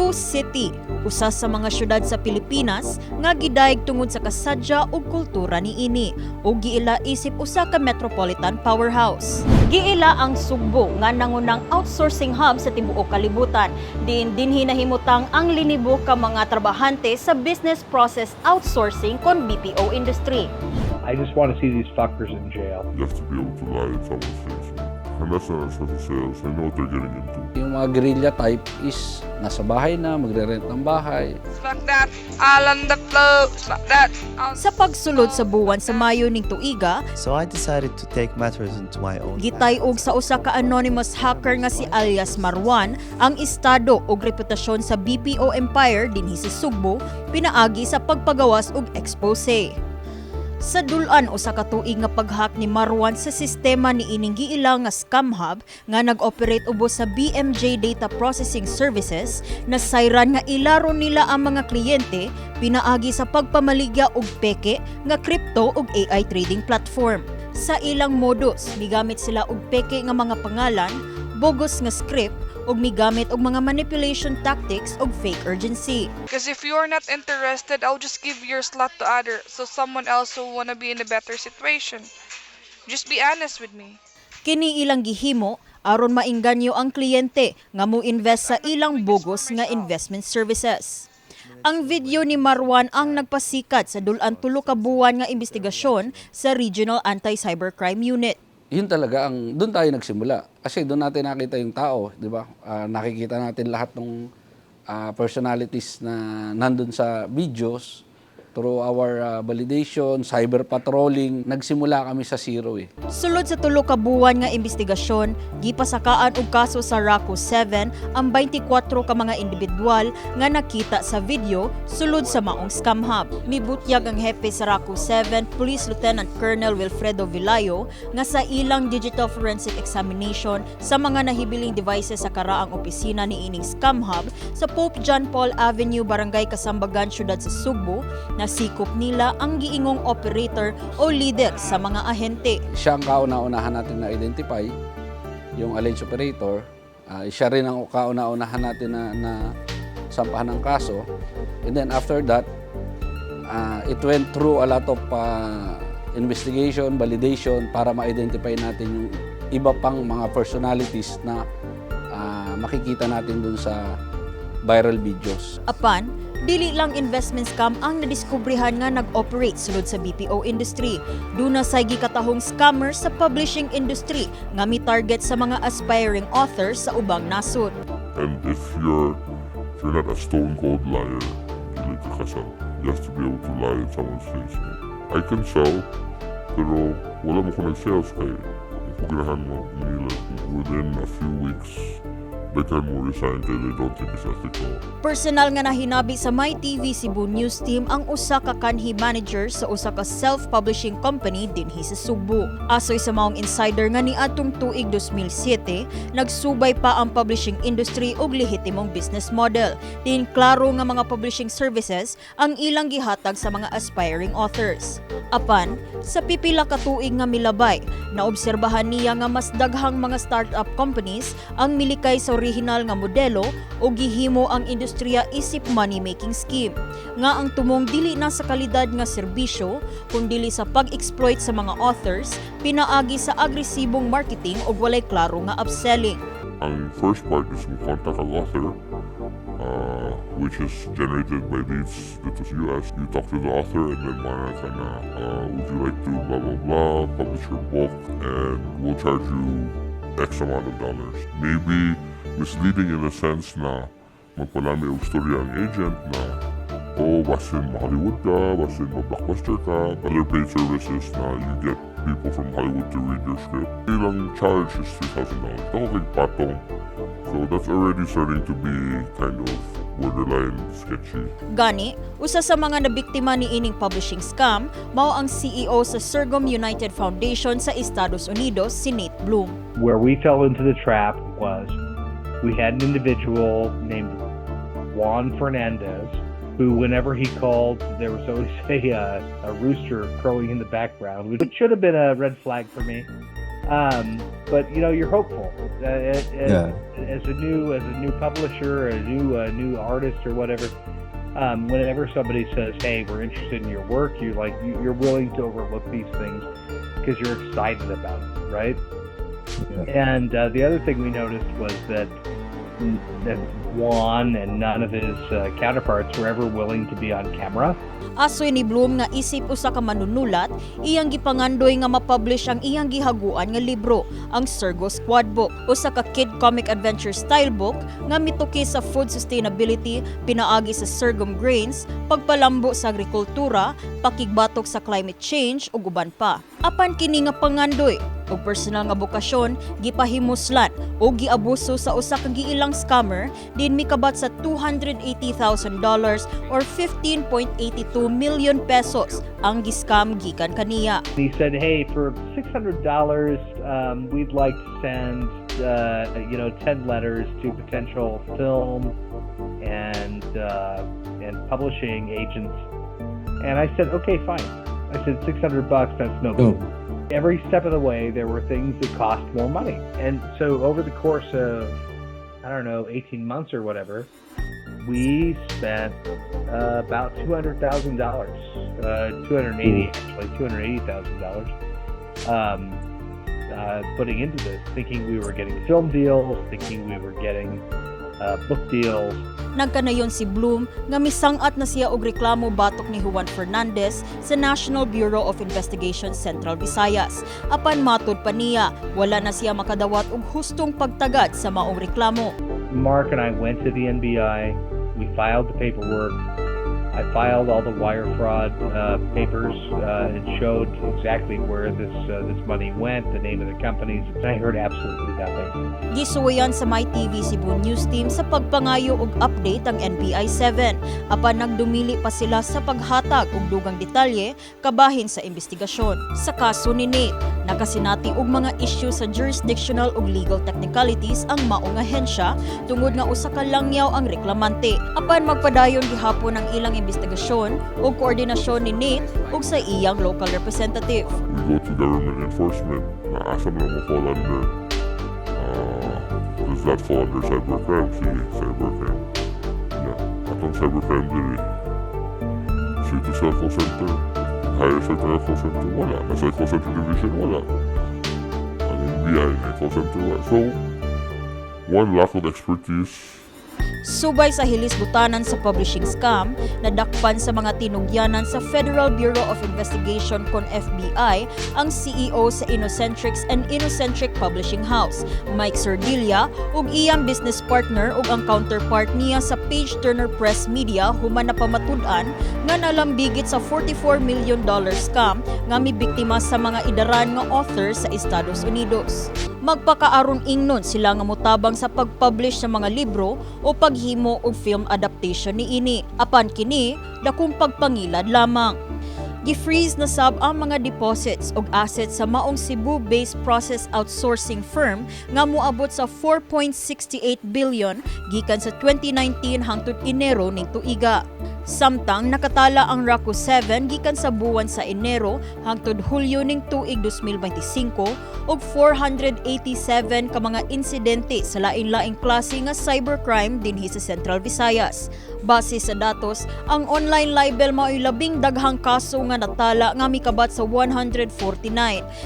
Sugbo City, usa sa mga syudad sa Pilipinas nga gidayeg tungod sa kasadya ug kultura niini ug giila isip usa ka metropolitan powerhouse. Giila ang Sugbo nga nangunang outsourcing hub sa tibuok kalibutan. Diin dinhi nahimutang ang linibo ka mga trabahante sa business process outsourcing kon BPO industry. I just want to see these fuckers in jail. You have to be able to lie in someone's face. And that's not a sales. I know what they're getting into. Yung mga guerrilla type is nasa bahay na, magre-rent ng bahay. Smack that all on the floor. Smack that. All Sa pagsulod sa buwan sa Mayo ning tuiga, So I decided to take matters into my own gitay-og hands. Sa usa ka anonymous hacker nga si alias Marwan ang estado og reputasyon sa BPO empire dinhi sa Sugbo pinaagi sa pagpagawas og expose. Sa dulan usa ka tuig nga pag-hack ni Marwan sa sistema ni ining giila nga scam hub nga nag-operate ubos sa BMJ Data Processing Services, nasayran nga ilaro nila ang mga kliyente pinaagi sa pagpamaligya og peke nga crypto ug AI trading platform. Sa ilang modus, migamit sila og peke nga mga pangalan, bogus nga script ug migamit og mga manipulation tactics ug fake urgency. Because if you're not interested, I'll just give your slot to other, so someone else will wanna be in a better situation. Just be honest with me. Kini ilang gihimo aron maingganyo ang kliyente nga mo-invest sa ilang bogus nga investment services. Ang video ni Marwan ang nagpasikat sa dulan 3 ka buwan nga investigasyon sa Regional Anti-Cybercrime Unit. Yun talaga ang doon tayo nagsimula. Kasi doon natin nakita yung tao, di ba? Nakikita natin lahat ng personalities na nandun sa videos through our validation, cyber patrolling. Nagsimula kami sa zero eh. Sulod sa 3 ka buwan nga investigasyon, gipasakaan og kaso sa RACO 7 ang 24 ka mga individual nga nakita sa video sulod sa maong scam hub. Mibutyag ang hepe sa RACO 7, Police Lieutenant Colonel Wilfredo Vilayo, nga sa ilang digital forensic examination sa mga nahibiling devices sa karaang opisina ni ining scam hub sa Pope John Paul Avenue, Barangay Kasambagan, Syudad sa Sugbo, nasikop nila ang giingong operator o leader sa mga ahente. Siya ang kauna-unahan natin na identify, yung alleged operator. Siya rin ang kauna-unahan natin na sampahan ng kaso. And then after that, it went through a lot of investigation, validation para ma-identify natin yung iba pang mga personalities na makikita natin dun sa viral videos. Apan, dili lang investment scam ang nadiskubrehan nga nag-operate sulod sa BPO industry. Duna say gikatahong scammer sa publishing industry nga mi-target sa mga aspiring authors sa ubang nasod. And if you're not a stone cold liar, dili ka kasal. You have to be able to lie in someone's face. I can sell, pero wala man ko nag-sales kay kung ganahan mo nila within a few weeks, daghan mo resign kay they don't think it's ethical. Personal nga nahinabi sa My TV Cebu News Team ang usa ka kanhi manager sa usa ka self-publishing company dinhi sa Sugbo. Asoy sa maong insider nga niadtong tuig 2007, nagsubay pa ang publishing industry og lehitimong business model. Din klaro nga mga publishing services ang ilang gihatag sa mga aspiring authors. Apan, sa pipila ka tuig nga milabay, naobserbahan niya nga mas daghang mga startup companies ang milikay sa original nga modelo o gihimo ang industriya isip money-making scheme. Nga ang tumong dili na sa kalidad nga serbisyo, kundili sa pag-exploit sa mga authors, pinaagi sa agresibong marketing o walay klaro nga upselling. Ang first part is mo contact ang author, which is generated by leads dito sa US. You talk to the author and then mga ka na, "Would you like to blah blah blah, publish your book, and we'll charge you X amount of dollars." Maybe misleading in a sense na magpalami og storya ang agent na, "Oh, basin ma-Hollywood ka, basin ma-blockbuster ka." Other paid services na you get people from Hollywood to read your script. Ilang charge is $3,000. Ako kay patong. So that's already starting to be kind of borderline sketchy. Gani, usa sa mga nabiktima ni ining publishing scam mao ang CEO sa Surgam United Foundation sa Estados Unidos, si Nate Bloom. Where we fell into the trap was we had an individual named Juan Fernandez who, whenever he called, there was always a rooster crowing in the background, which should have been a red flag for me. But you're hopeful as a new publisher, a new artist or whatever. Whenever somebody says, "Hey, we're interested in your work," you like you're willing to overlook these things because you're excited about it, right? Yeah. And the other thing we noticed was that Juan and none of his counterparts were ever willing to be on camera. Asoy ni Bloom nga isip usa ka manunulat, iyang gipangandoy nga mapublish ang iyang gihaguan nga libro, ang Sergo Squad Book, usa ka kid comic adventure style book nga mituki sa food sustainability pinaagi sa sorghum grains, pagpalambo sa agrikultura, pakigbatok sa climate change ug uban pa. Apan kini nga pangandoy ug personal nga bokasyon gipahimuslan o giabuso sa usa ka giilang scammer din mikabat sa $280,000 or 15.82 million pesos ang giscam gikan kaniya. He said, "Hey, for $600, we'd like to send 10 letters to potential film and publishing agents." And I said, "Okay, fine." I said, "$600, that's no big." Oh. Every step of the way, there were things that cost more money, and so over the course of, I don't know, 18 months or whatever, we spent about $200,000, 280 actually, $280,000, putting into this, thinking we were getting film deals, thinking we were getting book deals. Nagkanayon si Bloom nga misangat na siya og reklamo batok ni Juan Fernandez sa National Bureau of Investigation Central Visayas. Apan matud pa niya, wala na siya makadawat og hustong pagtagad sa maong reklamo. Mark and I went to the NBI. We filed the paperwork. I filed all the wire fraud papers and showed exactly where this money went, the name of the companies. And I heard absolutely nothing. Gisuwayan sa MyTV Cebu News Team sa pagpangayo og update ang NBI 7 apan nagdumili pa sila sa paghatag og dugang detalye kabahin sa investigasyon. Sa kaso ni Nate, nakasinati og mga issue sa jurisdictional ug legal technicalities ang maong ahensya tungod nga usa ka langyaw ang reklamante. Apan magpadayon gihapon ang ilang investigasyon ug koordinasyon ni Nate ug sa iyang local representative. We go to government enforcement na asa man mo fall under. Does that fall under cybercrime? Sige, cybercrime. Yeah, atong cybercrime diri. Sige sa call center. Hire sa taga call center, wala. Nasa call center division, wala. Ang NBI, na call center, wala. So, one, lack of expertise. Subay sa hilisgutanan sa publishing scam, nadakpan sa mga tinugyanan sa Federal Bureau of Investigation kon FBI ang CEO sa Innocentrics and Innocentric Publishing House, Mike Sordilla, ug iyang business partner ug ang counterpart niya sa Page Turner Press Media human napamatud-an nga nalambigit sa $44 million scam nga mibiktima sa mga idaran nga author sa Estados Unidos. Magpakaaron ingnon sila nga motabang sa pag-publish sa mga libro o paghimo og film adaptation niini. Apan kini, dakong pagpangilad lamang. Gi-freeze na sab ang mga deposits ug assets sa maong Cebu-based process outsourcing firm nga moabot sa 4.68 billion gikan sa 2019 hangtod Enero ning tuiga. Samtang nakatala ang RACU 7 gikan sa buwan sa Enero hangtod Hulyo ning tuig 2025 og 487 ka mga insidente sa lain-laing klase nga cybercrime dinhi sa Central Visayas. Base sa datos, ang online libel mao'y labing daghang kaso nga natala nga mikabat sa 149.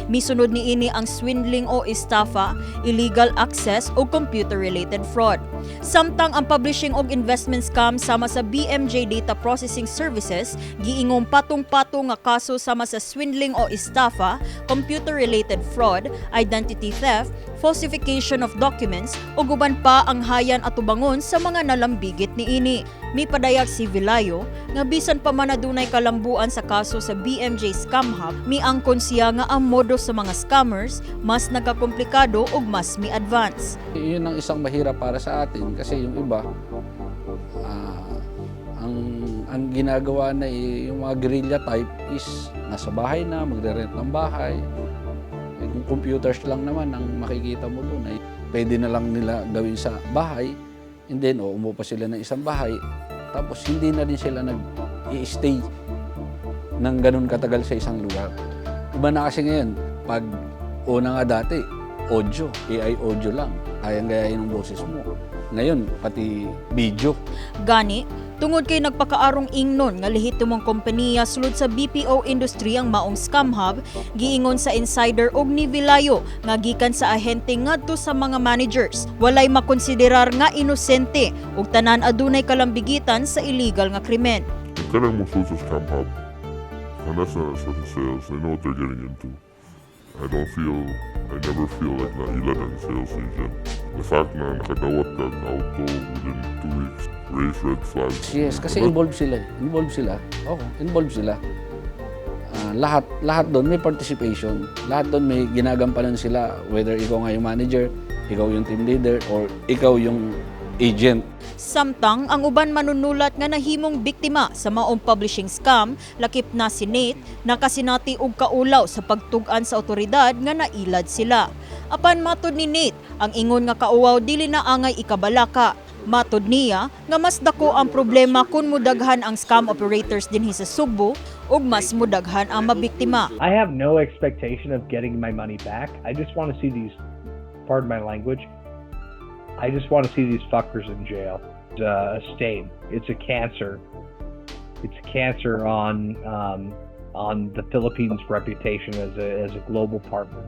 Misunod niini ang swindling o estafa, illegal access o computer-related fraud. Samtang ang publishing og investment scam sama sa BMJ Data Processing Services giingong patong-patong nga kaso sama sa swindling o estafa, computer-related fraud, identity theft, falsification of documents ug uban pa ang hayan atubangon sa mga nalambigit niini. Mipadayag si Vilayo nga bisan pa man adunay kalambuan sa kaso sa BMJ Scam Hub, miangkon siya nga ang modus sa mga scammers mas nagkakomplikado ug mas mi-advance. Yun ang isang mahirap para sa atin kasi yung iba, ang ginagawa na eh, yung mga guerrilla type is nasa bahay na, magre-rent ng bahay. Eh, kung computers lang naman ang makikita mo doon ay pwede na lang nila gawin sa bahay and then o umupa sila ng isang bahay, tapos hindi na rin sila nag-i-stay ng ganun katagal sa isang lugar. Iba na kasi ngayon, pag Una nga dati, audio, AI audio lang. Kayang gayahin ng boses mo. Ngayon, pati video. Gani, tungod kay nagpakaarong ingnon nga lehitimong kompanya sulod sa BPO industry ang maong scam hub, giingon sa insider og ni Vilayo nga gikan sa ahente ngadto sa mga managers, walay makonsiderar nga inosente ug tanan adunay kalambigitan sa illegal nga krimen. Ang kanang mosulod sa scam hub, unless na sa sales, they know what they're getting into. I never feel like nailad ang sales agent. The fact na nakadawat kag auto within 2 weeks raise red flags. Yes, kasi involved sila eh. Involved sila. Oo, involved sila. Lahat doon may participation. Lahat doon may ginagampanan sila, whether ikaw nga yung manager, ikaw yung team leader, or ikaw yung agent. Samtang ang uban manunulat nga nahimong biktima sa maong publishing scam, lakip na si Nate, nakasinati og kaulaw sa pagtug-an sa otoridad nga nailad sila. Apan matod ni Nate, ang ingon nga kauwaw dili na angay ikabalaka. Matod niya nga mas dako ang problema kung mudaghan ang scam operators dinhi sa Sugbo ug mas mudaghan ang mabiktima. I have no expectation of getting my money back. I just want to see these, pardon my language, I just want to see these fuckers in jail. It's a stain. It's a cancer. It's a cancer on the Philippines' reputation as a global partner.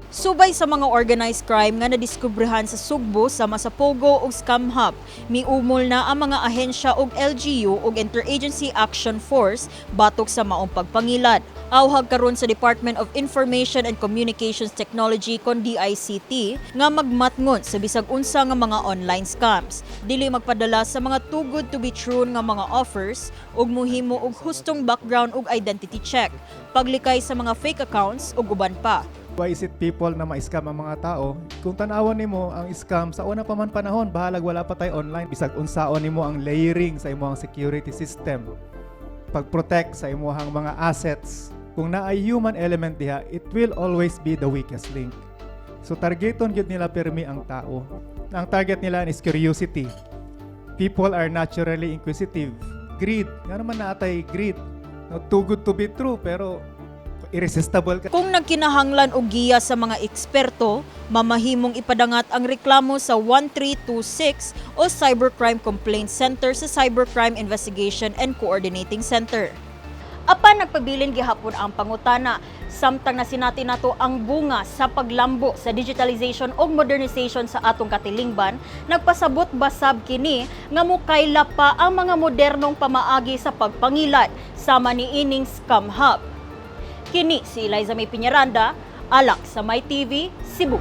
Subay sa mga organized crime nga nadiskubrehan sa Sugbo sama sa Pogo ug Scam Hub, miumol na ang mga ahensya og LGU ug Interagency Action Force batok sa maong pagpangilad. Awhag karon sa Department of Information and Communications Technology kon DICT nga magmatngon sa bisag unsa nga mga online scams. Dili magpadala sa mga too good to be true nga mga offers ug muhimo og hustong background ug identity check, paglikay sa mga fake accounts ug uban pa. Why is it people na ma-scam ang mga tao? Kung tanawan nimo ang scam sa una pa man panahon, bahalag wala pa tayo online, bisag unsaon nimo ang layering sa imong security system, pag-protect sa imong mga assets. Kung naay human element diha, it will always be the weakest link. So targeton gyud nila permi ang tao. Ang target nila is curiosity. People are naturally inquisitive. Greed. Nga naman naatay greed. No, too good to be true, pero irresistible ka. Kung nagkinahanglan og giya sa mga eksperto, mamahimong ipadangat ang reklamo sa 1326 o Cybercrime Complaint Center sa Cybercrime Investigation and Coordinating Center. Apan nagpabilin gihapon ang pangutana samtang nasinati nato ang bunga sa paglambo sa digitalization ug modernization sa atong katilingban, nagpasabot basab kini nga mukayla pa ang mga modernong pamaagi sa pagpangilad sama ni ining Scam Hub. Kini si Eliza May Piñaranda, alak sa My TV, Cebu.